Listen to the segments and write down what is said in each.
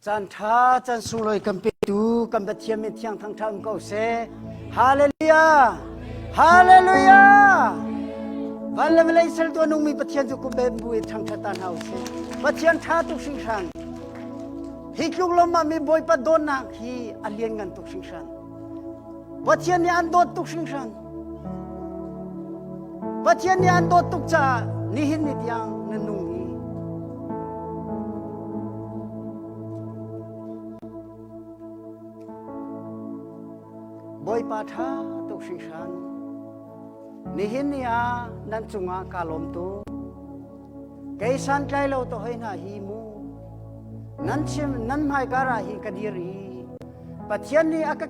Caan ṭha, caan sunglawi kan petu kan Pathian min thiang thangṭha um ko seh. Hallelujah! Hallelujah! Van le vawlei sertu a nungmi Pathian cu kum bu in thangṭhat ta hna usih. Pathian ṭha tuk hringhran. Hi tluk lawmah mi Bawipa dawtnak hi a lianngan tuk hringhran. Pathian nih an dawt tuk hringhran. Pathian nih an dawt tuk caah nihin ni tiang na nung hi. Bawipa ṭha tuk hringhran. Nihin ni ah nan cungah kaa lawm tuk. Kei santlai lo to hoi hna hi mu. Nan chim nan hmaikar ah hi ka dir i Pathian nih a ka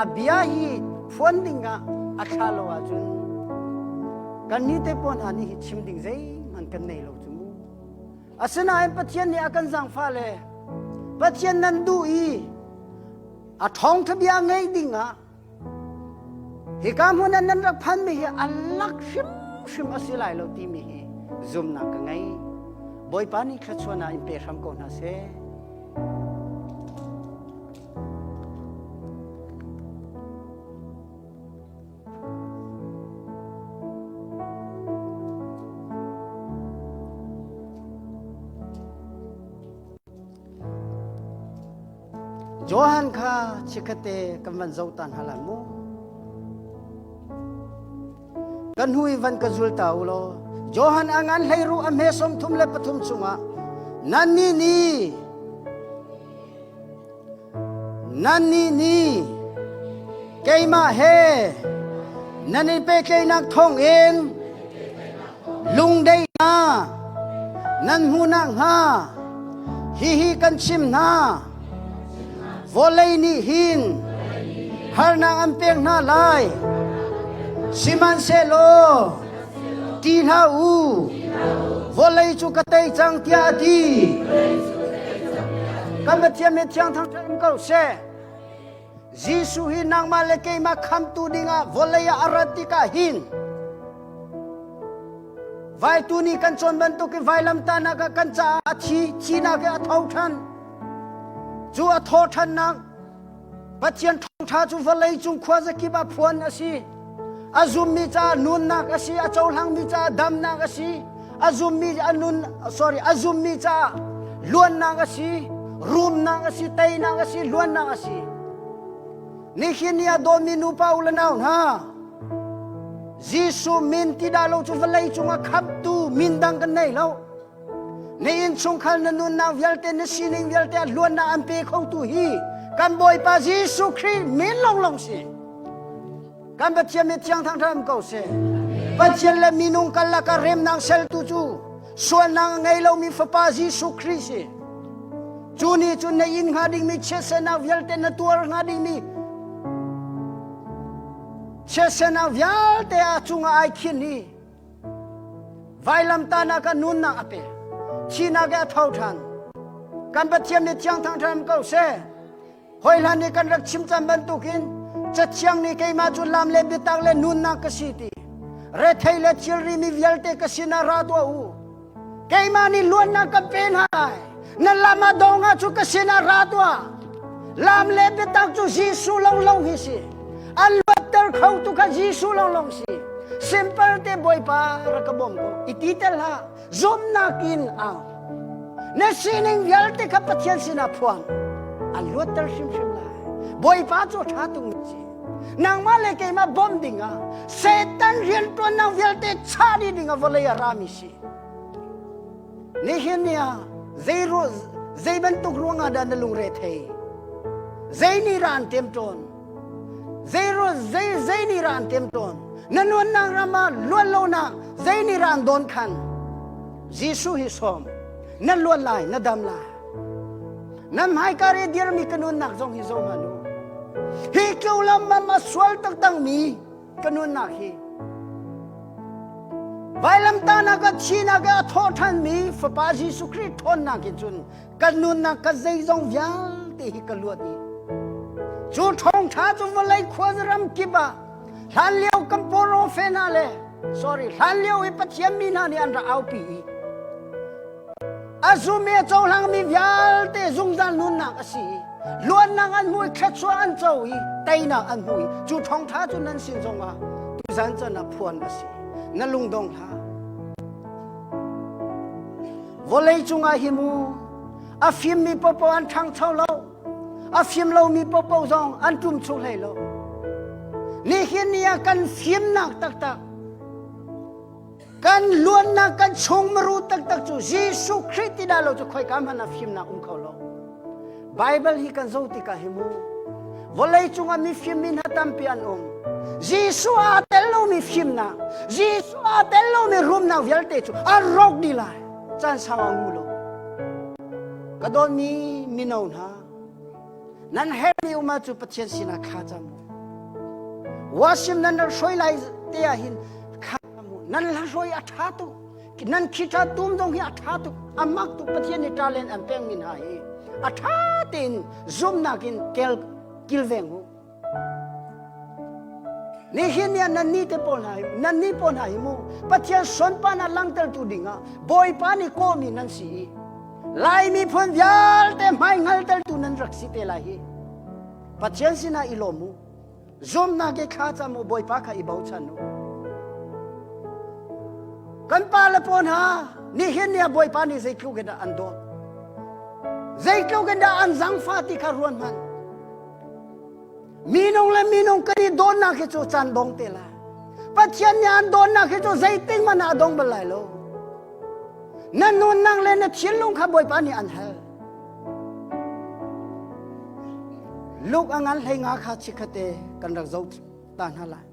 a bia hi phuan ding ah a thla lo ahcun kan nih te pawl hna nih hi chim ding zeihmanh kan nei lo cu mu. Asinain Pathian nih a kan zaangfah le Pathian nan duh i a ṭhawngṭha bia ngei ding ah Hika hmun ah nan rak phanmi hi a lak hrimhrim a si lai lo timi hi zumnak ka ngei. Bawipa nih thluachuahnak in pe hram ko hna seh. Johan kha chikkhatte kan van zoh ta hna lai mu. Kan hnu i van ka zul ta u law Johan a ngan hlei ru a hme som thum le pathum chungah nannih nih nannih nih keimah he nan i pehtlaihnak thawngin lungdaihnak nan hmuh nakhnga hihi kan chim hna vawlei nih hin harnak an pek hna lai sihmanhsehlaw ti hlah u vawlei cu ka tei cang tiah a ti kan Pathian min thiang thangṭhat um ko seh Jesuh hi nangmah le keimah khamtu dingah vawlei ah a rat tikah hin Vaitu nih kan cawn bantuk i vailamtahnak ah kan caah a thi, thinak i a tho ṭhan. Cu a thawh ṭhannak Pathian ṭhawngṭha cu vawlei cung khuazakip ah phuan a si. A zummi caah nunnak a si, a cohlangmi caah damnak a si, a zummi a nun sorry a zummi caah luannak a si, rumnak a si, teinak a si, luannak a si. Nihin ni ah dawtmi nupa u le nau hna, Jesuh min ti dah lo cu vawlei cungah khamtu min dang kan nei lo. Na innchungkhar na nunnak vialte na sining vialte a luannak an pe khotu hi kan Bawipa Jesuh Khrih min lawnglawng si. Kan Pathian min thiang thangṭhat ko seh. Pathian le minung karlak ah remnak seltu cu sualnak a ngei lomi Fapa Jesuh Khrih si. Cu nih cun na inn hnga dingmi chiatsernak vialte na tuar hnga dingmi chiatsernak vialte a cungah ai khin i vailamtahnak ah nunnak a pe. Thihnak i a tho ṭhan. Kan Pathian nih thiang thangṭhat ko seh. Hoi hlan i kan rak chim cang bantukin Cathiang nih keimah cu lam le biatak le nunnak ka si ti. Rethei le thilri mi vialte ka sinah ra tuah u. Keimah nih luatnak ka pe hna lai. Na lam a dong ah cu ka sinah ra tuah. Lam le biatak cu Jesuh lawnglawng hi si. A luatter kho tu kha Jesuh lawnglawng si. Simple te Bawipa rak ka bawm ko. I ti tel hlah. Zumhnak in au. Na sining vialte kha Pathian sinah phuang. A luatter hrimhrim lai. Bawipa cu ṭha tung si. Nangmah le keimah bawmh dingah Satan rianṭuannak vialte chah dih dingah vawlei a rami si. Nihin ni ah zei ru zei bantuk ruangah dah na lungre thei? Zei nih dah an ṭemṭawn? Zei ru zei zei nih dah an ṭemṭawn? Na nunnak ram ah luan lonak zei nih dah an dawn khan? Jesuh hi sawm. Na luan lai, na dam lai. Na hmaikar i dirmi ka nunnak zong hi zoh hmanh u. Hi tluk lam a sual taktakmi ka nunnak hi vailamtahnak ah thinak ah a thawh ṭhanmi Fapa Jesuh Khrih ṭhawnnak in cun ka nunnak ka zeizong vialte hi ka luat i cu ṭhawngṭha cu vawlei khuazaram kip ah hlanlio kan pawrawfe hna le sorry hlanlio i Pathian mi hna nih an rak aupi i a zum i a cohlangmi vialte zungzal. luatnak a si i luatnak an hmu i thluachuah an co i teinak an hmu i cu thawngṭha cu nan sin zongah tuzan can ah phuan a si. Na lungdong hlah. Vawlei cungah hi mu a fimmi popo an ṭhangcho lo. A fim lomi popo zong an ṭum chung hlei lo. Nihin ni ah kan fimnak taktak Kan luannak kan chungmaru taktak cu Jesuh Khrih ti dah lo cu khoika hmanh ah fimnak um kho lo. Bible hi kan zoh tikah hi mu vawlei cungah mifim mi hna tampi an um. Jesuh aa tel lomi fimnak, Jesuh aa tel lomi rumnak vialte cu a rawk dih lai. Caan sau a ngu lo. Ka dawtmi mino hna, nan herhmi um ah cu Pathian sinah thla cam u. Worship nan rak hruai lai te ah hin Nan hlahroi a ṭha tuk. Nan khiṭha tum zong hi a ṭha tuk. A mak tuk Pathian nih talent an pekmi hna hi a ṭha tein zumhnak in kel kilveng u. Nihin ni ah nannih te pawl hna hi nannih pawl hna hi mu Pathian sunparnak langhtertu dingah Bawipa nih kawhmi nan si i Lai miphun vialte hmai hngaltertu nan rak si te lai hi Pathian sinah i lawm u. Zumhnak i thla cam u Bawipa kha i bochan u. Kan pa le pawl hna nihin ni ah Bawipa nih zeitluk in dah an dawt. Zeitluk in dah an zangfah ti kha ruat hmanh. Minung le minung kan i dawtnak hi cu caan dong te lai. Pathian nih an dawtnak hi cu zeitik hmanh ah a dong bal lai lo. Na nunnak le na thinlung kha Bawipa nih an hal. Luke a ngan hlei nga kha chikkhatte kan rak zoh ta hna lai.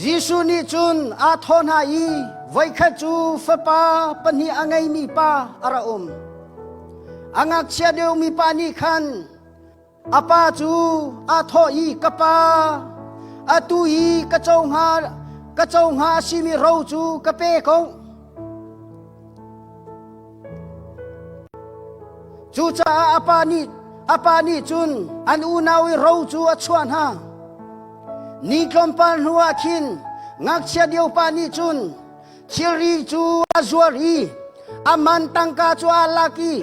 Jesuh nih cun aa thawh hna i voikhat cu fapa pahnih a ngeimi pa a ra um. A ngakchia deuhmi pa nih khan a pa cu aa thawh i ka pa atu hi ka co hnga ka co hnga a simi ro cu ka pe ko. Cucaah a pa nih a pa nih cun an unau i ro cu a chuah hna. Ni tlawmpal hnuah khin ngakchia deuh pa nih cun thilri cu a zuar i a man tangka cu aa lak i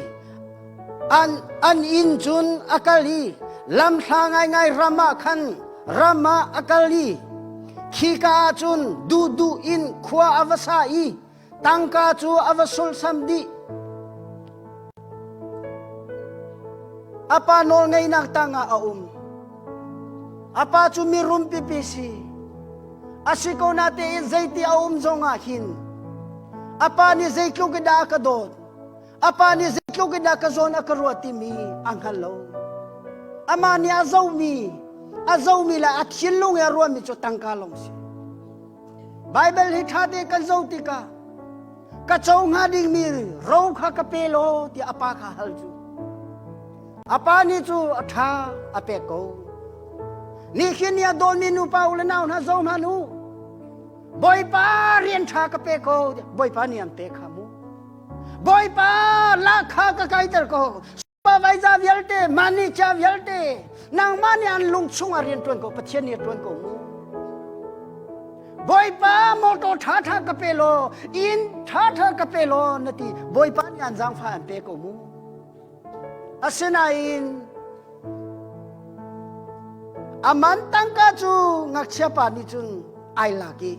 an, an inn cun a kal i lamhla ngaingai ram ah khan ram ah a kal i khika ah cun duhduh in khua a va sa i Tangka cu a va sulsam dih. A pa nawlngeihnak tangah a um. A pa cu mirum pipi si. A si ko natein zeiti a um zongah hin a pa nih zeitluk in dah a ka dawt, a pa nih zeitluk in dah ka zawn a ka ruah timi a hngal lo. Amah nih a zohmi, a zohmi le a thinlung i a ruahmi cu tangka lawng si. Baibal hi ṭha te kan zoh tikah ka co hnga dingmi ro kha ka pe law tiah a pa kha hal cu. A pa nih cu a ṭha a pek ko. Nihin ni a dawtmi nupa u le nau hna zo hmanh u. Bawipa rian ṭha ka pe ko. Bawipa nih an pek kha mu. Bawipa lahkha ka kaiter ko. Pa vaiza vialte, mani cha vialte, nangmah nih an lung chungah rian ṭuan ko, Pathian nih a ṭuan ko mu. Bawipa motor ṭha ṭha ka pe law, inn ṭha ṭha ka pe law na ti, Bawipa nih an zaangfah an pe ko mu. Asinain a man tangka cu ngakchia pa nih cun ai lak i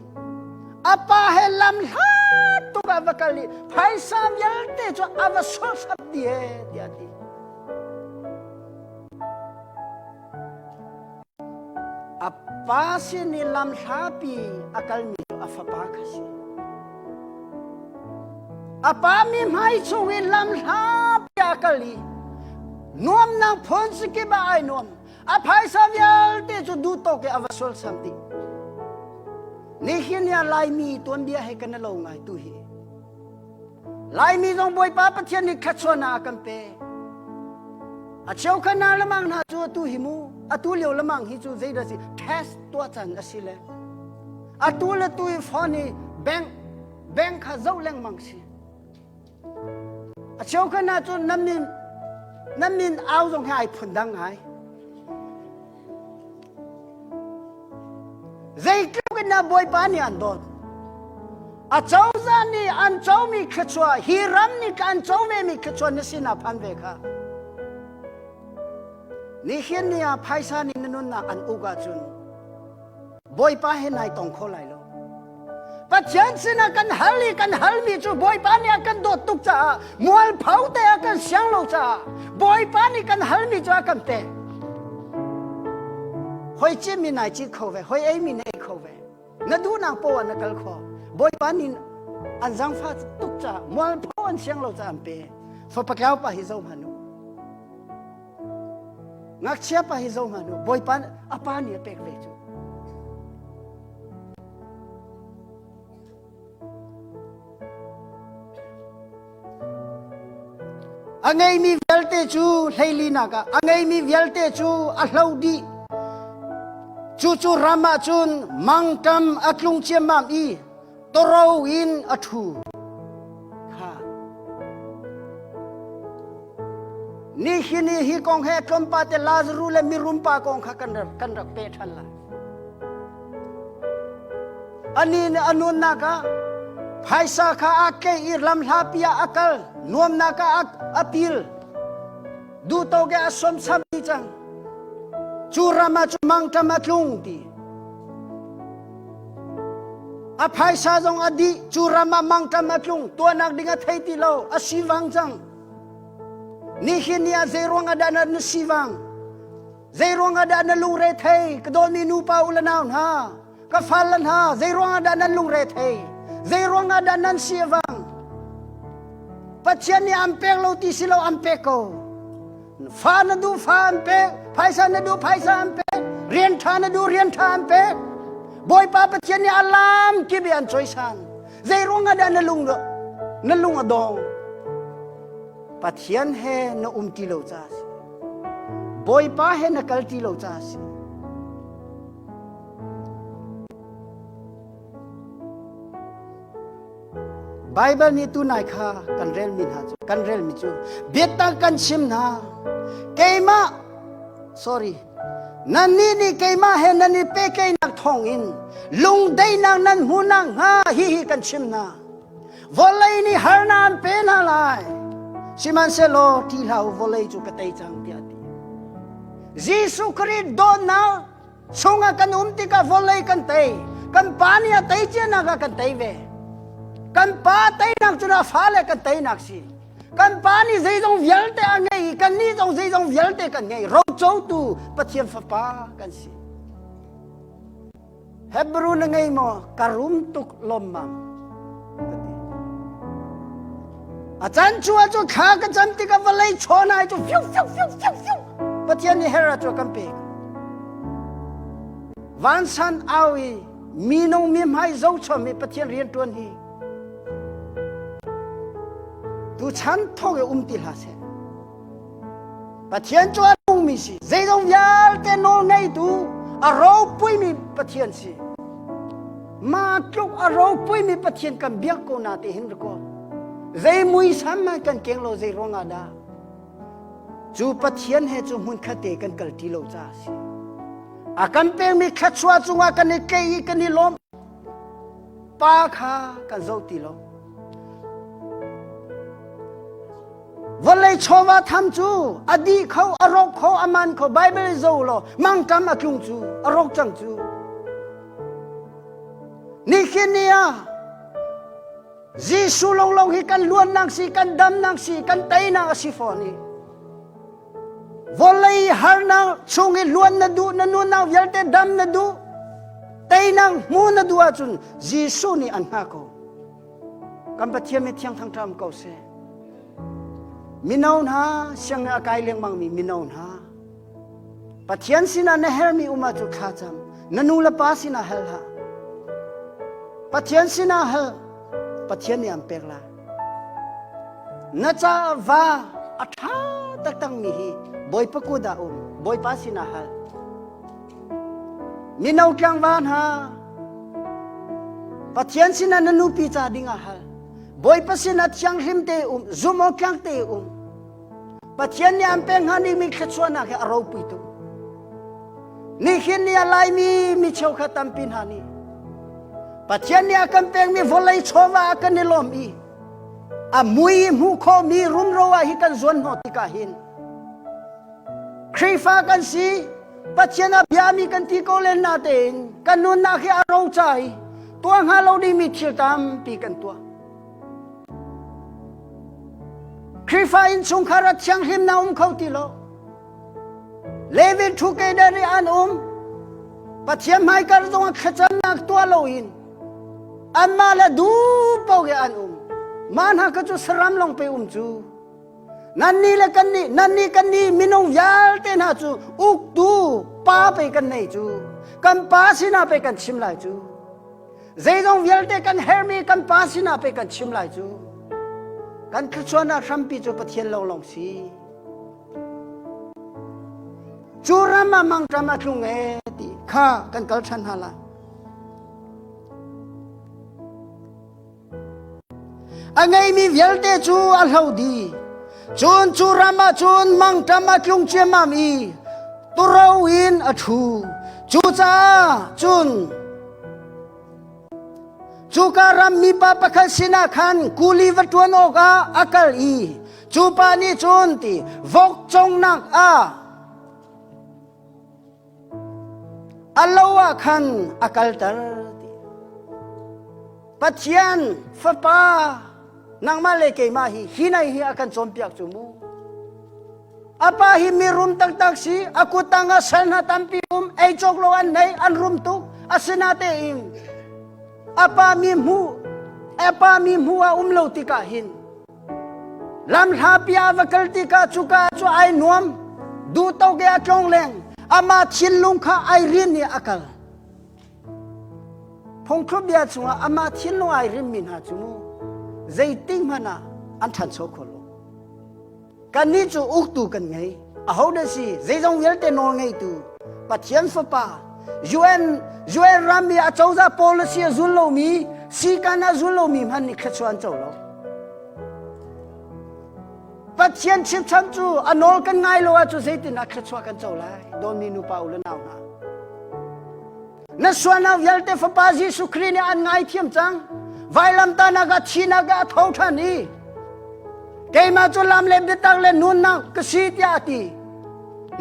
a pa he lam hlat tuk ah va kal i phaisa vialte cu a va sulsap dih e tiah a ti. A pa sin i lam hlapi a kalmi cu a fapa kha si. A pa mi hmai chung i lam hlapi a kal i nuamnak phun sikip ah ai nuam. A phaisa vialte cu duh tawk i a va sulsam dih. Nihin ah Laimi tuanbia he kan i lo ngai tu hi. Laimi zong Bawipa Pathian nih thluachuahnak a kan pe. A cheukhat hna lamang hna cu atu hi mu, atu lio lamang hi cu zeidah si test tuah can a si le. Atu le tu i phone i bank bank kha zoh lengmang si. A cheukhat hna cu nan min nan min au zong hi ai phun dang ngai. Zeitluk in dah Bawipa nih an dawt. A cozah nih an comi thluachuah, hi ram nih an co vemi thluachuah na sinah phan ve kha. Nihin ni ah phaisa nih na nunnak an uk ahcun Bawipa he nai tong kho lai lo. Pathian sinah kan hal i kan halmi cu Bawipa nih a kan dawt tuk caah mualpho te a kan siang lo caah Bawipa nih kan halmi cu a kan pek. Hoi cimmi nai cit kho ve, hoi eimi na ei kho ve. Na duhnak poah na kal kho. Bawipa nih an zaangfah tuk caah mualpho an siang lo caah an pe. Fapa tlau pa hi zoh hmanh u. Ngakchia pa hi zoh hmanh u. Bawipa a pa nih a pek ve cu. A ngeimi vialte cu hleilinak ah a ngeimi vialte cu a hlo dih. Cucu ram ah cun mangṭam a tlung ciammam i toro in a ṭhu. Kha. Nihin i hi kong he tlawmpal te Lazaru le mirum pa kong kha kan rak, kan rak peh ṭhan lai. Anih nih a nunnak ah phaisa kha aa tleih i lamhlapi ah a kal, nuamnak ah a pil. Duhtawk i a somsam dih cang. Cu ram ah cu mangṭam a tlung ti. A phaisa zong a dih, cu ram ah mangṭam a tlung, tuahnak ding a thei ti lo, a sivang cang. Nihin ni ah zeiruang ah dah na sivang? Zeiruang ah dah na lungre thei? Ka dawtmi nupa u le nau hna, ka fale hna, zeiruang ah dah nan lungre thei? Zeiruang ah dah nan si a vang? Pathian nih an pek lo ti si lo an pek ko. Fa na duh fa an pek, phaisa na duh phaisa an pek, rian ṭha na duh rian ṭha an pek. Bawipa Pathian nih a lam kip i an cawisan. Zeiruang ah dah na lung na lung a dong? Pathian he na um ti lo caah a si. Bawipa he na kal ti lo caah a si. Baibal nih tunai kha kan relmi hna cu kan relmi cu biatak kan chim hna keimah sorry nannih nih keimah he nan i pehtlaihnak thawngin lungdaihnak nan hmuh nakhnga hihi kan chim hna Vawlei nih harnak an pe hna lai. Sihmanhsehlaw ṭih hlah u, vawlei cu ka tei cang tiah a ti. Jesuh Khrih dawtnak chungah kan um tikah vawlei kan tei. Kan pa nih a tei cianak ah kan tei ve. Kan pa teinak cu a fale kan teinak si. Kan pa nih zeizong vialte a ngei i kannih zong zeizong vialte kan ngei. Rocotu Pathian Fapa kan si. Hebrew na ngei maw? Ka rum tuk lawmmam. Ka ti. A can cu ah cu thla ka cam tikah vawlei chawn ai cu fiu fiu fiu fiu fiu Pathian nih her cu a kan pek. Vansan au i minung mi hmai zochom i Pathian rian ṭuan hi tuchan thawk i um ti hlah seh. Pathian cu a nungmi si. Zeizong vialte nawl ngeitu a ropuimi Pathian si. Ma tluk a ropuimi Pathian kan biak ko na ti hin rikaw. Zei muisam man kan keng lo zei ruang ah dah. Cu Pathian he cu hmun khat te kan kal ti lo caah si. A kan pekmi thluachuah cungah kan i tleih i kan i lawm. Pa kha kan zoh ti lo. Vawlei chawva tham cu a dih kho, a rawk kho, a man kho. Bible i zo law mangṭam a tlung cu, a rawk cang cu. Nihin ni ah Jesuh lawnglawng hi kan luannak si, kan damnak si, kan teinak a si fawn i vawlei harnak chung i luan na duh, na nunnak vialte dam na duh, teinak hmu na duh ahcun Jesuh nih an hngah ko. Kan Pathian mi thiang thangṭha ko seh. Mino hna, sianginn a kai lengmangmi mino hna, Pathian sinah na hermi um ahcun thla cam. Na nu le pa sinah hal hlah. Pathian sinah hal. Pathian nih an pek lai. Na caah va a ṭha taktakmi hi Bawipa kut ah um. Bawipa sinah hal. Mino tlangval hna, Pathian sinah na nupi ca ding ah hal. Bawipa sinah thianghlim te um, zumhawktlak te um. Pathian nih an pek hnga dingmi thluachuahnak hi a ropui tuk. Nihin ni a Laimi mi cheukhat tampi hna nih Pathian nih a kan pekmi vawlei chawva ah kan i lawm i a mui hmuh khawhmi rumro ah hi kan zuan hnawh tikah hin Khrihfa kan si Pathian a biami kan ti ko len na tein kan nunnak hi a roca i tuah hnga lo dingmi thil tampi kan tuah. Khrihfa innchungkhar ah thianghlimnak um kho ti lo. Levin thu kedar i an um. Pathian hmaikar zong ah thlacamnak tuah loin anmah le duh paoh he an um. Mah hna kha cu saram lawng pe um cu. Nannih le kannih, nannih kannih minung vialte hna cu uktu pa pe kan nei cu. Kan pa sinah pe kan chim lai cu. Zeizong vialte kan hermi kan pa sinah pe kan chim lai cu. Kan thluachuahnak hrampi cu Pathian lawnglawng si. Cu ram ah mangṭam a tlung ee ti kha kan kal ṭhan hna lai. A ngeimi vialte cu a hlo dih. Cun cu ram ah cun mangṭam a tlung ciammam i turo in a ṭhu. Cucaah cun cuka ram mipa pakhat sinah khan kuli va ṭuan awkah a kal i cu pa nih cun ti vok congnak ah A lo ah khan a kalter ti. Pathian Fapa nangmah le keimah hi hi nai hi a kan cawnpiak cu mu. A pa hi mirum taktak si, a kuttang ah sal hna tampi um, ei cawk lo an nei, an rum tuk. Asinatein a pa mi hmu, a pa mi hmu a um lo tikah hin Lamhlapi ah va kal tikah cuka cu ai nuam, duhtawk i a tlongleng, amah thinlung kha ai rin i a kal. Phungthluk bia chungah amah thinlung ai rinmi hna cu mu zeitik hmanh ah an ṭhancho kho lo. Kannih cu uktu kan ngei. Aho dah si? Zeizong vialte nawl ngeitu Pathian Fapa UN UN ram i acozah policy a zul lomi sikan a zul lomi hmanh nih thluachuah an co lo. Pathian chimcham cu a nawl kan ngai lo ahcun zeitin ah thluachuah kan co lai? Dawtmi nupa u le nau hna. Na sualnak vialte Fapa Jesuh Khrih nih an ngaithiam cang. Vailamtahnak ah thihnak ah a tho ṭhan i keimah cu lam le biatak le nunnak ka si tiah a ti.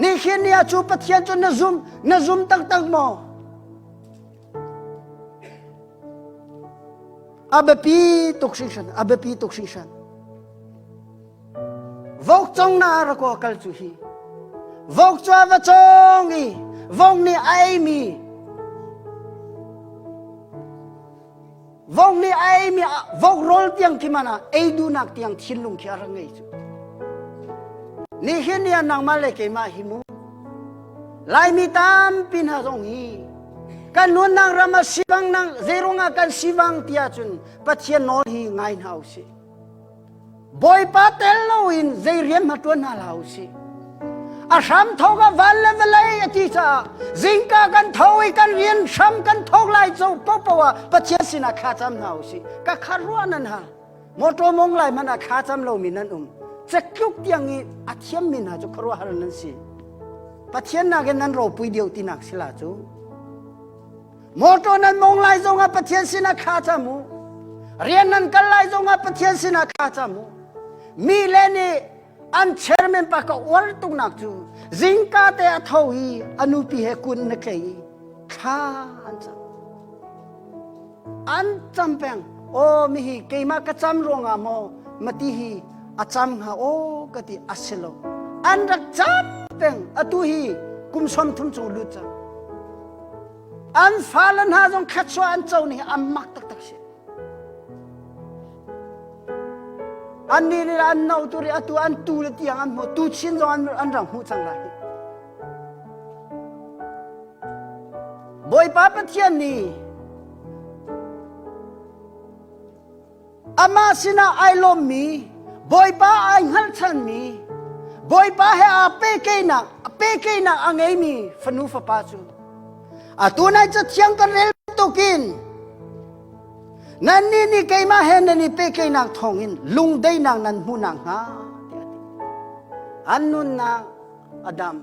Nihin ni ah cu Pathian cu na zum na zum taktak maw? A biapi tuk hringhran, a biapi tuk hringhran. Vok cong na rak aw kal cu hi. Vok cu a va cong i vok nih a eimi vok nih a eimi vok rawl tiang khi man ah ei duhnak tiang thinlung khi a rak ngei cu. Nihin ni ah nangmah le keimah hi mu Laimi tampi hna zong hi kan nunnak ram ah sivang nang zeiruangah kan sivang tiah cun Pathian nawl hi ngai hna usih. Bawipa tel loin zei rian hma ṭuan hna hlah usih. A hram thawk ah van le vawlei a ti caah zingka kan tho i kan rian hram kan thawk lai co popo ah Pathian sinah thla cam hna usih. Ka kha ruah nan hal. Motor mong lai hmanh ah thla cam lomi nan um. Cekluk tiang i a thiammi hna cu khuaruahhar nan si. Pathian nakin nan ropui deuh tinak sila cu. Motor nan mong lai zongah Pathian sinah thla cam u. Rian nan kal lai zongah Pathian sinah thla cam u. Mi le nih an chairman pa ka uar tuknak cu zingka te a tho i a nupi he kun na tlei i thla an cam. An cam peng. Aw mi hi keimah ka cam ruangah maw mati hi a cam hnga aw ka ti a si lo. An rak cam peng. Atu hi kum 30 chung lut cang. An fale hna zong thluachuah an co ning an mak taktak si. Annih nih an no tu ri atu an tu le tiang an hmuh tu chin zong an, an rang hmuh cang lai. Bawipa Pathian nih Amah sinah ai lawmmi, Bawipa ai hngalhchanmi, Bawipa he aa pehtlaihnak, pehtlaihnak a ngeimi fanu fapa cu atu nai cathiang kan rel bantukin nannih nih keimah he nan i pehtlaihnak thawngin lungdaihnak nan hmuh nakhnga tiah a ti. An nunnak a dam.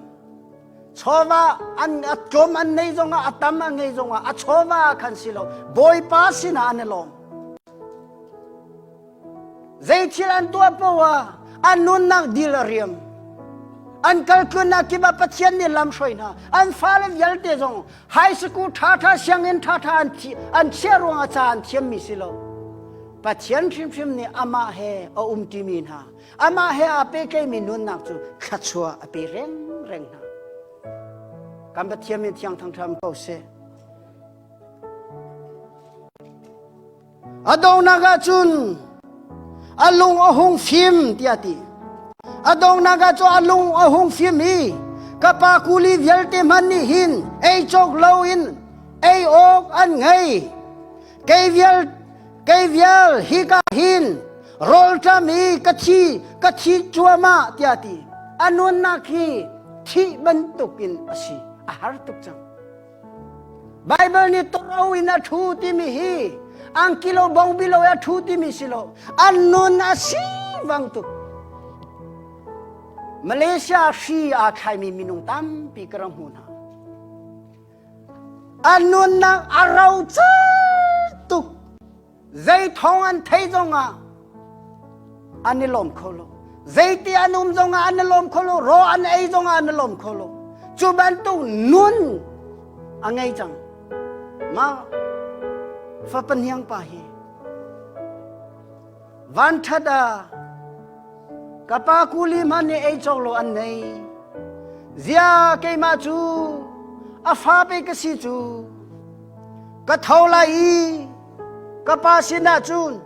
Chawva an a tlawm an nei zongah a tam an ngei zongah a chawva ah khan si lo Bawipa sinah an i lawm. Zei thil an tuah paoh ah an nunnak dil a riam. An kal tlunnak kip ah Pathian nih lam hruai hna. An fale vialte zong high school ṭhaṭha sianginn ṭhaṭha an an chiah ruangah ca an thiammi si lo. Pathian hrimhrim nih amah he a umṭimi hna, amah he aa pehtlaimi nunnak cu thluachuah a pe rengreng hna. Kan Pathian min thiang thangṭham ko seh. A donghnak ahcun a lung a hung fim tiah ti. A donghnak ah cun a lung a hung fim i ka pa kuli vialte hmanh nih hin ei cawk loin ei awk an ngei. Kei vial kei vial hika hin rawlṭam i ka thi ka thi cuahmah tiah ti. A nunnak hi thih bantukin a si. A har tuk cang. Baibal nih toro in a ṭhu timi hi angki lo bongbi lo a ṭhu timi si lo an nun a si bang tuk. Malaysia hri aa thlaimi minung tampi ka rak hmu hna. An nunnak a rocar tuk. Zei thawng an thei zongah an i lawm kho lo. Zeiti an um zongah an i lawm kho lo. Raw an ei zongah an i lawm kho lo. Cu bantuk nun a ngei cang. Mah fapa hniang pa hi vanṭhat ah ka pa kuli hmanh nih ei cawk lo an nei. Zia keimah cu a fa pe ka si cu Ka tho lai i ka pa sinah cun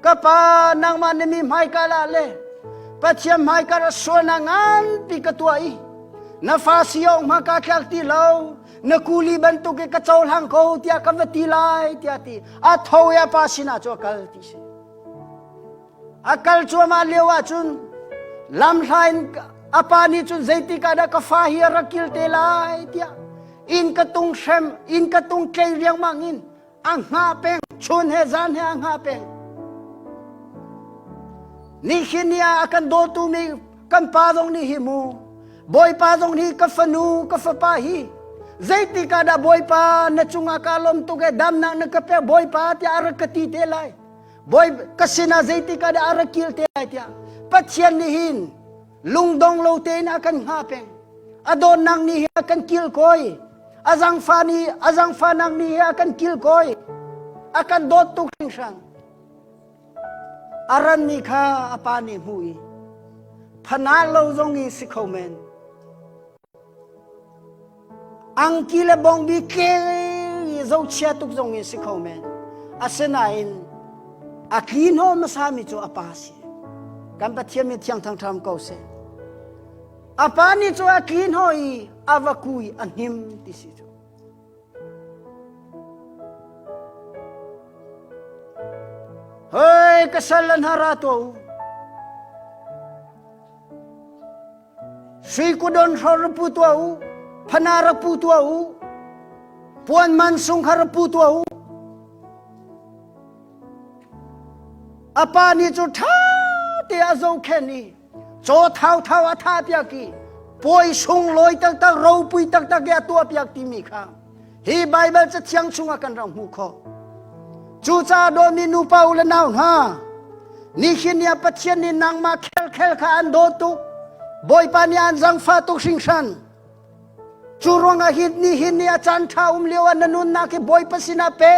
ka pa nangmah na mi hmaikal ah le Pathian hmaikal ah sualnak nganpi ka tuah i na fa si awk hma kaa tlak ti lo na kuli bantuk i ka cohlang ko tiah ka va ti lai tiah ti a tho i a pa sinah cu a kal ti si. A kal cuahmah lio ahcun lamhla in a pa nih cun zeitik ah dah ka fa hi a rak kil te lai tiah inn ka tung hrem inn ka tung tlei riangmang in a hngah peng chun he zan he a hngah peng nihin ni ah a kan dawtu mi kan pa zong nih hi mu bawipa zong nih ka fanu ka fapa hi zeitik ah dah bawipa na cungah ka lawm tuk e damnak na ka pek bawipa tiah a rak ka ti te lai Bawi ka sinah zeitik ah dah a ra kil te lai tiah Pathian nih hin lungdong lo tein a kan hngah peng. A dawtnak nih hi a kan kilkawi. A zangfa nih a zangfahnak nih hi a kan kilkawi. A kan dawt tuk hringhran. A ranmi kha a pa nih hmuh i phanah lo zong i si kho men. Angki le bawngbi tle i zohchia tuk zong in si kho men. Asinain a tli hnawh hmasami cu a pa si. Kan Pathian min thiang thangṭham ko seh. A pa nih cu a tli hnawh i a va kui a hnim ti si cu. Hei ka sal lan hara tuah u. Sui kudon hro ra pu tuah u, phana ra pu tuah u, puan man sung kha ra pu tuah u. A pa nih cu ṭha te a zohkhenh i caw thauthau a thah piak i puai sunglawi taktak ropui taktak i a tuah piak timi kha Hi Baibal cathiang chungah kan rak hmuh khawh. Cucaah dawtmi nupa u le nau hna, nihin ni ah Pathian nih nangmah khelkhel kha an dawt tuk. Bawipa nih an zangfah tuk hringhran. Cu ruangah hi nihin ni a caan ṭha um lio ah na nunnak hi Bawipa sinah pe.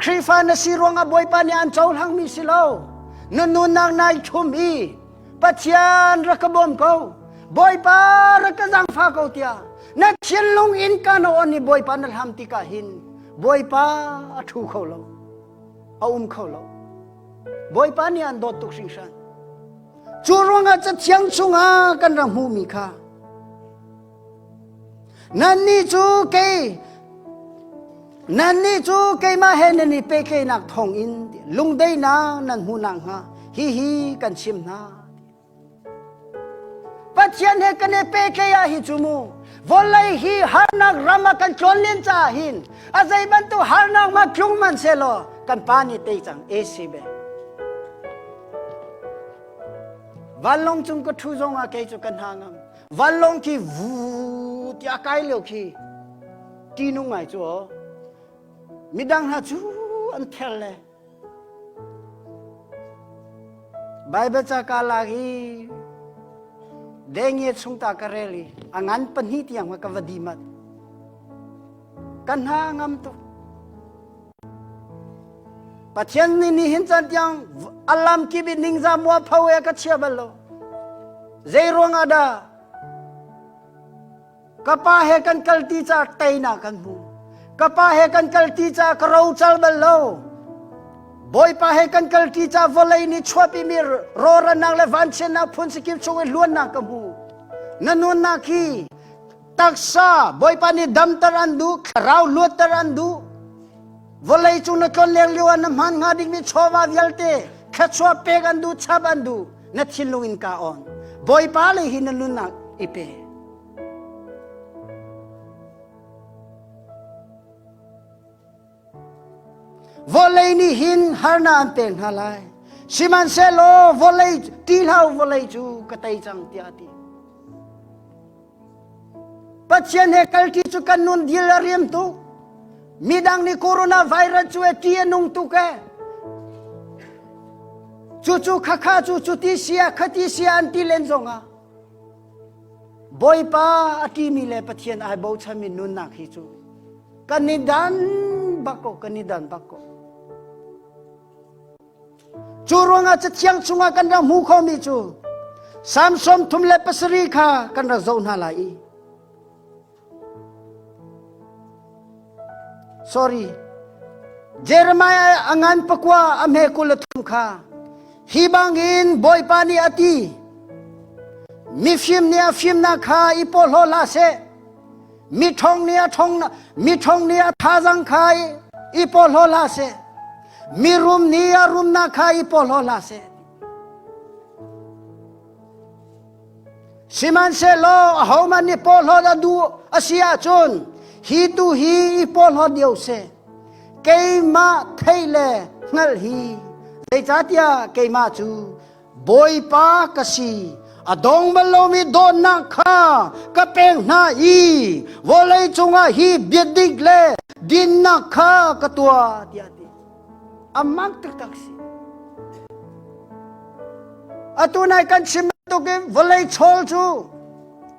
Khrihfa na si ruangah Bawipa nih an cohlangmi si lo. Na nunnak nai ṭhum i Pathian rak ka bawm ko. Bawipa rak ka zaangfah ko tiah na thinlung in ka na on i Bawipa na hlam tikah hin Bawipa a ṭhu kho lo. A um kho lo. Bawipa nih an dawt tuk hringhran. Cu ruangah cathiang chungah kan rak hmuhmi kha Nannih cu kei Nannih cu keimah he nan i pehtlaihnak thawngin lungdaihnak nan hmuh nakhnga hihi kan chim hna. Pathian he kan i pehtlaih ah hi cu mu vawlei hi harnak ram ah kan tlawn len caah hin a zei bantuk harnak ma tlung man selaw kan pa nih tei cang e si be. Vanlawng cung ka ṭhu zong ah kei cu ka hna ngam. Vanlawng khi vuu ti a kai lio khi ṭihnung ngai cu aw. Midang hna cu an ther le. Baibal ca ka lak i Daniel chung ta ka rel i a ngan pahnih tiang ka va di mat. Ka hna ngam tuk. Pathian nih nihin caan tiang a lam kip in ningzah mualpho e ka chia bal lo. Zei ruang ah dah ka pa he kan kal ti caah teinak kan hmu. Ka pa he kan kal ti caah ka rocal bal lo. Bawipa he kan kal ti caah vawlei nih chuahpimi rawhranak le vanchiatnak phun sakip chung i luannak ka hmu. Na nunnak hi taksa Bawipa nih damter an duh, thlarau luatter an duh. Vawlei cung na tlonleng lio ah na hman hnga dingmi chawva vialte thluachuah pek an duh, chap an duh, na thinlung in ka on. Bawipa lei hi na nunnak i pe. Vawlei nih hin harnak an pek hna lai. Sihmanhsehlaw vawlei ti hlah u vawlei cu ka tei cang tiah a ti. Pathian he kalṭi cu kan nun dil a riam tuk. Midang nih coronavirus cu e ṭih a nung tuk e. Cucu khakha cu cuti sia khati sia an ti len zongah Bawipa a ṭimi le Pathian ai bochanmi nunnak hi cu kan i dan bak ko kan i dan bak ko. Cu ruangah Cathiang chungah kan rak hmu khomi cu Salm 37 kha kan rak zoh hna lai i Sorry. Jeremiah a ngan pakua a hme 23 kha hi bangin Bawipa nih a ti mifim nih a fimnak kha i porhlaw hlah seh miṭhawng nih a ṭhawng miṭhawng nih a thazang kha i porhlaw hlah seh mirum nih a rumnak kha i porhlaw hlah seh sihmanhsehlaw ahohmanh nih porhlawt a duh a si ahcun hi tu hi i porhlawt lio seh keimah theih le hngalh hi zeicahtiah keimah cu Bawipa ka si, a dong bal lomi dawtnak kha ka pek hna i vawlei cungah hi biadik le dinnak kha ka tuah tiah a ti. A mak taktak si. Atu nai kan chim bantukin vawlei chawl cu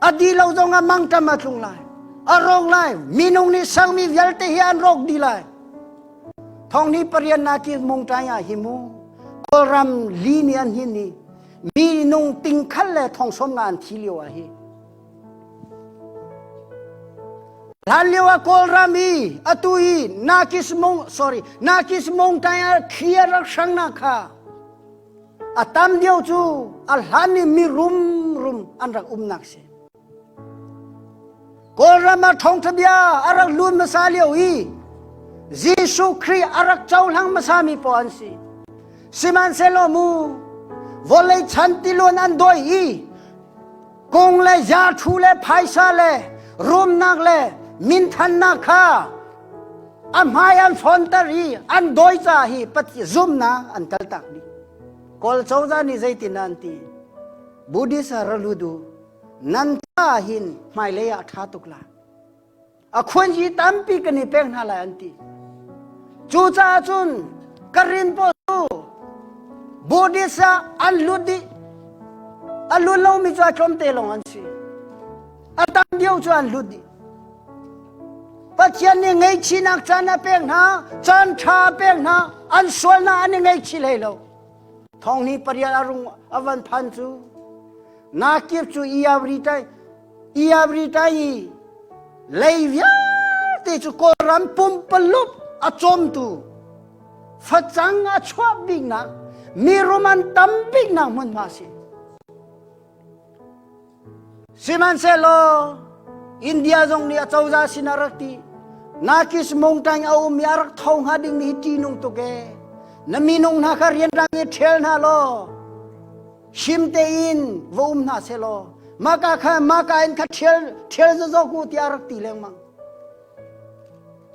a dih lo zongah mangṭam a tlung lai. A rawk lai. Minung nih sermi vialte hi an rawk dih lai. Thong ni parian na ki mungṭai ah hi mu Kawlram li nih an hin i minung tingkhal le thong som nga an thi lio ah hi hlan lio ah Kawlram i atu i nakis mong sorry nakis mongtai ah thlia rak hrang na kha a tam lio cu a hlan i mi rum rum an rak umnak si Kawlram ah thawngṭha bia a rak lut hmasa lio i Jesuh Khrih a rak cohlang hmasami pawl an si. Sihmanhsehlaw mu vawlei chan tiluan an dawi i kung le zaṭhu le phaisa le rumnak le minthannak kha a hmai an fonter i an dawi caah hi Pathian zumnak an kaltak dih. Kawl cozah nih zeitin an ti? Buddhist ah ra lut u. Nan caah hin hmailei ah a ṭha tuk lai. A khuanyi tampi kan i pek hna lai an ti. Cucaah cun ka rin pawl cu Buddhist ah an lut dih. A lut lomi cu a tlawmte lawng an si. A tam deuh cu an lut dih. Pathian nih ngaihchihnak caan a pek hna, caan ṭha a pek hna, an sualnak an i ngaihchih hlei lo. Thong ni pariat a rung a van phan cu Nakir cu Iavri Iavri i lei vialte cu Kawlram pumpaluk a cawmtu facang a chuah biknak mirum an tam biknak hmunhma a si. Sihmanhsehlaw India zong nih a cozah sin a rak ti Nakis mongtaing a um i a rak tho hnga dingmi hi ṭihnung tuk ee. Na minung hna kha rianrang i ṭhial hna law him tein va um hna selaw maka kha maka in kha ṭhial ṭhial zazawk u tiah a rak ti lengmang.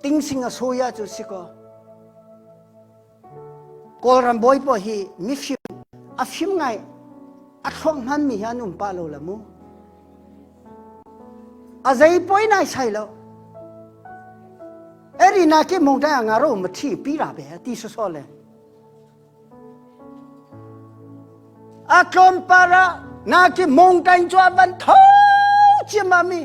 Tingsing a soya cu si kaw Kawlram bawi pawl hi mifim a fim ngai. A thluak hmanmi hi an um pah lo la mu. A zei poi nai sai lo. Eri na ki mong dai nga ro ma thi pi ra be ti so so le. A tlawm para na ki mong tain chu van tho chiam mi.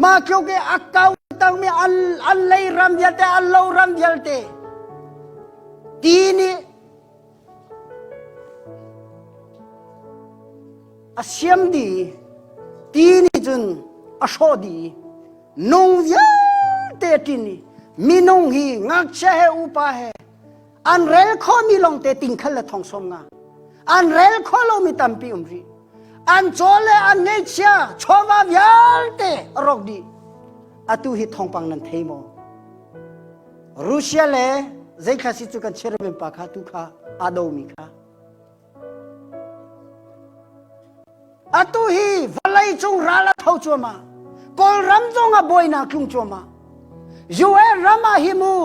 Ma kyo ke akau tang mi an an lei ram vialte an lo ram vialte. Ti ni A siam dih i ti nih cun a hrawh dih i nung vialte a ṭin i minung hi ngakchia he upa he an rel khawhmi lawngte tingkhal le thong sawm nga an rel khawh lomi tampi um rih an caw le an ngeihchia chawva vialte a rawk dih atu hi thawngpang nan thei maw Russia le zeithla si cu kan chairman pa kha tu kha aa domi kha Atu hi vawlei cung ral a tho cuahmah. Kawlram zong ah buainak tlung cuahmah. UN ram ah hi mu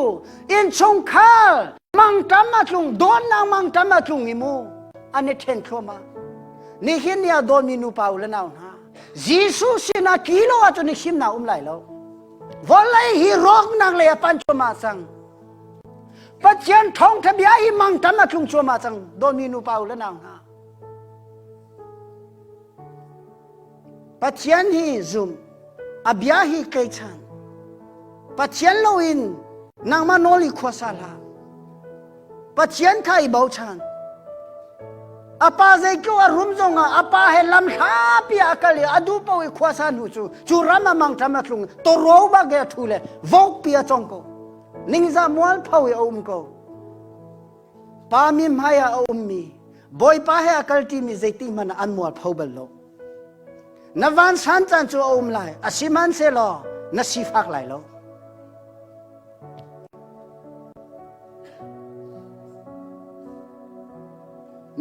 innchungkhar mangṭam a tlung dawtnak mangṭam a tlung i mu an i ṭhen thluahmah. Nihin ni ah dawtmi nupa u le nau hna Jesuh sinah tli lo ahcun i himnak um lai lo. Vawlei hi rawknak lei a pan cuahmah cang. Pathian thawngṭha bia hi mangṭam a tlung cuahmah cang dawtmi nupa u le nau hna. Pathian hi zum, a bia hi tleichan. Pathian loin nangmah nawl i khuasa hlah. Pathian kha i bochan. A pa zeitluk a rum zongah a pa he lam hlapi ah a kal i a duh paoh i khuasa hnu cu cu ram a mangṭam a tlung tawro bak i a ṭhu le vokpi a cong ko. Ningzah mualpho i a um ko. Pa mi hmai ah a ummi Bawipa he a kalṭimi zeiti hmanh ah an mualpho bal lo. Na vansan caan cu a um lai, asihmanhsehlaw na sifak lai lo.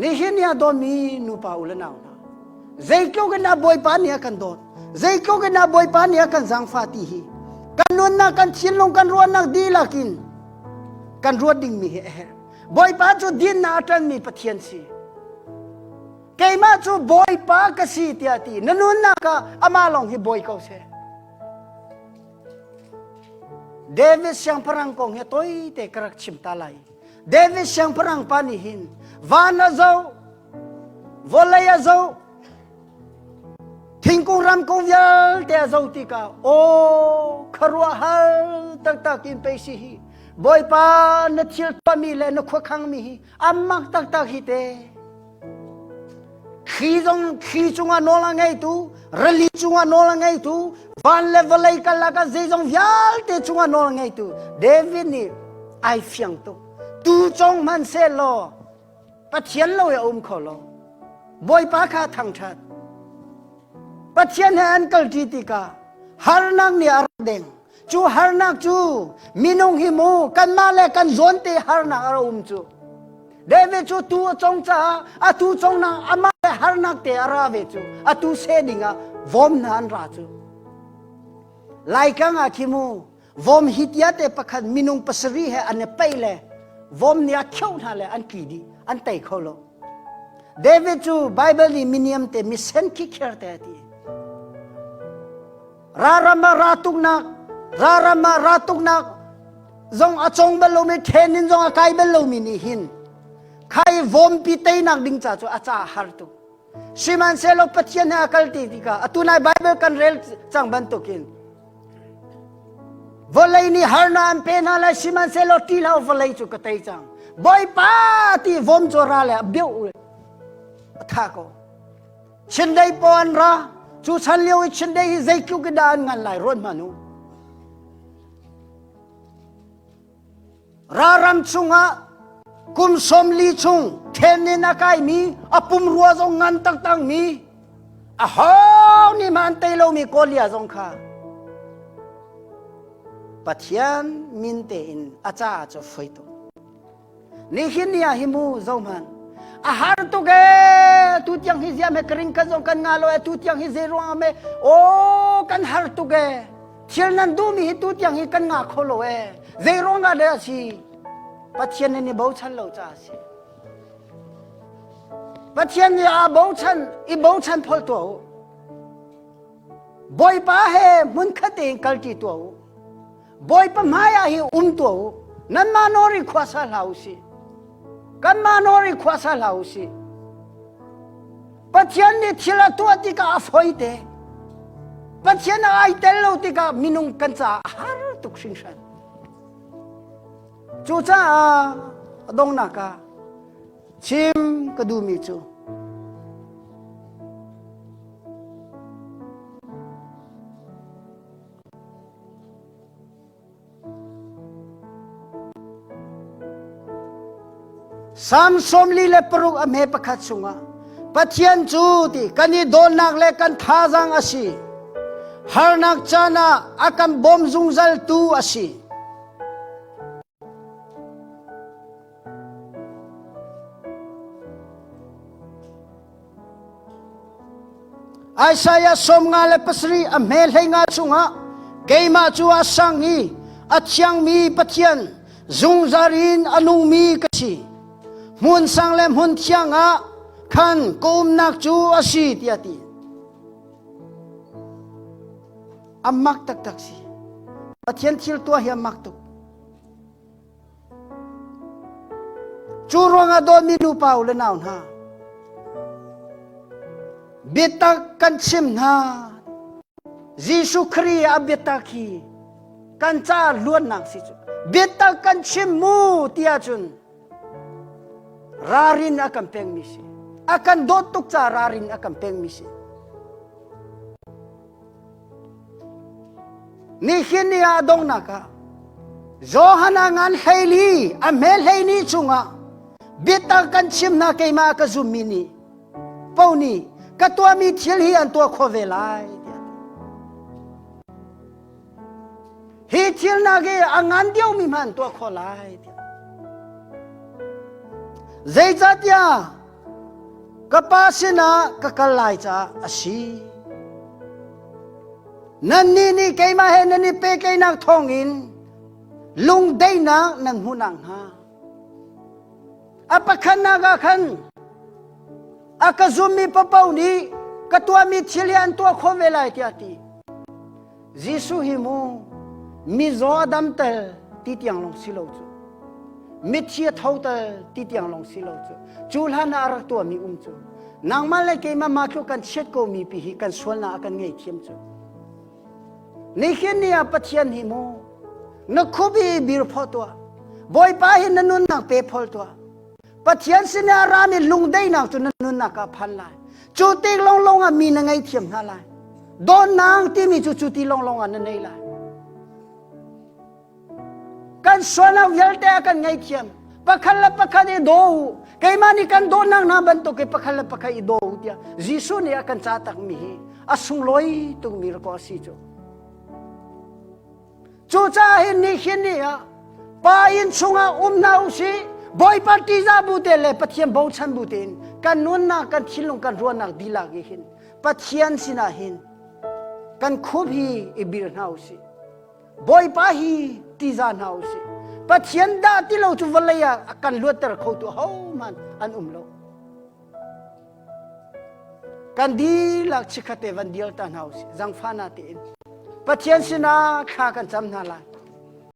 Nihin ni ah dawtmi nupa u le nau hna, zeitluk in dah Bawipa nih a kan dawt, zeitluk in dah Bawipa nih a kan zaangfah ti hi kan nunnak, kan thinlung, kan ruahnak dihlak in kan ruat dingmi hi a herh. Bawipa cu dinnak a ṭanmi Pathian si. Keimah cu Bawipa ka si tiah ti. Na nunnak ah amah lawng hi bawi ko seh. David siangpahrang kong hi toite ka rak chim ta lai. David siangpahrang pa nih hin van a zoh, vawlei a zoh, thingkung ramkung vialte a zoh tikah aw khuaruahhar taktak in pei si hi Bawipa na thil tuahmi le na khuakhangmi hi amak taktak hi te. Thli zong thli cungah nawl a ngeitu, rili cungah nawl a ngeitu, van le vawlei karlak ah zeizong vialte cungah nawl a ngeitu David nih ai fiang tuk. Tu cong hmanhsehlaw Pathian lo i a um kho lo. Bawipa kha thangṭhat. Pathian he an kalṭi tikah harnak nih a rak deng. Cu harnak cu minung hi mu kanmah le kan zawnte harnak a rak um cu. David cu tu a cong caah a tu congnak amah le harnak te a ra ve cu. A tu seh dingah vom hna an ra cu. Laikang ah khi mu vom hitia te pakhat minung pasarih he an i paih le vom nih a kheuh hna le an tli dih an tei kho lo. David cu Bible nih miniam te misen khikher te a ti. Raram ah ratuknak raram ah ratuknak zong a cong bal lomi ṭhen in zong a kai bal lomi nih hin khai vawmpi teinak ding ca cu a ca har tuk sihmanhsehlaw Pathian he a kal ti tikah atu nai Bible kan rel cang bantukin vawlei nih harnak an pe hna lai sihmanhsehlaw ṭih hlah vawlei cu ka tei cang Bawipa ti vom cu ra le a beuh a tha ko Chindeih paw an ra. Cu chan lio i Chindeih hi zeitluk in dah an ngan lai ruat hmanh u. Raram chungah kum 40 chung then in a kaimi a pumrua zong ngan taktakmi a ho nih hmanh an tei lomi Kolia zong kha Pathian min tein a caah cu foi tuk. Nihin ni ah hi mu zohman a har tuk ee tu tiang hi ziam he ka ring kan zong kan nga lo ee tu tiang hi zei ruang am ee aw kan har tuk ee thil nan duhmi hi tu tiang hi kan nga kho lo ee zei ruang ah dah a si Pathian nan i bochan lo caah a si. Pathian nih aa bochan i bochan phol tuah u. Bawipa he hmunkhat tein kalṭi tuah u. Bawipa hmaiah hi um tuah u. Nanmah nawl i khuasa hlah u sih. Kanmah nawl i khuasa hlah u sih. Pathian nih thil a tuah tikah a foi te. Pathian a ai tel lo tikah minung kan caah a har tuk hringhran. Cucaah a donghnak ah chim ka duhmi cu Salm 46 a hme pakhat chungah Pathian cu ti kan i dawtnak le kan thazaang a si. Harnak caan ah a kan bawm zungzaltu a si. Isaiah 57 a hme hlei nga chungah keimah cu a sang i a thiangmi Pathian zungzal in a nungmi ka si. Hmun sang le hmun thiang ah khan ka umnak cu a si tiah ti. A mak taktak si. Pathian thil tuah hi a mak tuk. Cu ruangah dawtmi nupa u le nau hna, biatak kan chim hna. Jesuh Khrih a biatak hi kan caah luatnak si cu. Biatak kan chim mu ti ahcun ralrin a kan pekmi si. A kan dawt tuk caah ralrin a kan pekmi si. Nihin ni ah donghnak ah Johan a ngan hleili a hme hleini chungah biatak kan chim hna keimah ka zummi nih po nih ka tuahmi thil hi an tuah khawh ve lai tiah hi thil nak hi a ngan deuhmi hmanh an tuah khawh lai tiah zeicahtiah Ka pa sinah ka kal lai caah a si. Nannih nih keimah he nan i pehtlaihnak thawngin lungdaihnak nan hmuh nakhnga. A pakhatnak ah khan a ka zummi paoh nih ka tuahmi thil hi an tuah khawh ve lai tiah a ti. Jesuh hi mu mizaw a dam tel ti tiang lawng si lo cu. Mithi a tho tel ti tiang lawng si lo cu. Cu hlan ah a rak tuahmi um cu. Nangmah le keimah mah tluk kan chiat ko mi pi hi kan sualnak a kan ngei thiam cu. Nihin ni ah Pathian hi mu na khubi bir phaw tuah. Bawipa hi na nunnak pe phol tuah. Pathian sinah a rami lungdaihnak cu na nunnak ah phan lai. Cu tik lawnglawng ah mi na ngei hna lai. Dawtnak timi cu cu ti lawnglawng ah na nei lai. Kan sualnak vialte a kan ngaihthiam. Pakhat le pakhat i daw u. Keimah nih kan dawtnak hna bantuk i pakhat le pakhat i daw u tiah Jesuh nih a kan ca takmi hi a sunglawi tukmi rakaw a si cu. Cucaah hin nihin ni ah Pa inn chungah um hna u sih Bawipa ṭihzah bu te le Pathian bochan bu tein kan nunnak kan thinlung kan ruahnak dihlak i hin Pathian sinah hin kan khup hi i bir hna u sih Bawipa hi ṭihzah hna u sih Pathian dah ti lo cu vawlei ah a kan luatter khotu hohmanh an um lo Kan dihlak chikkhat te van dial ta hna usih zangfah na tein. Pathian sinah thla kan cam hna lai.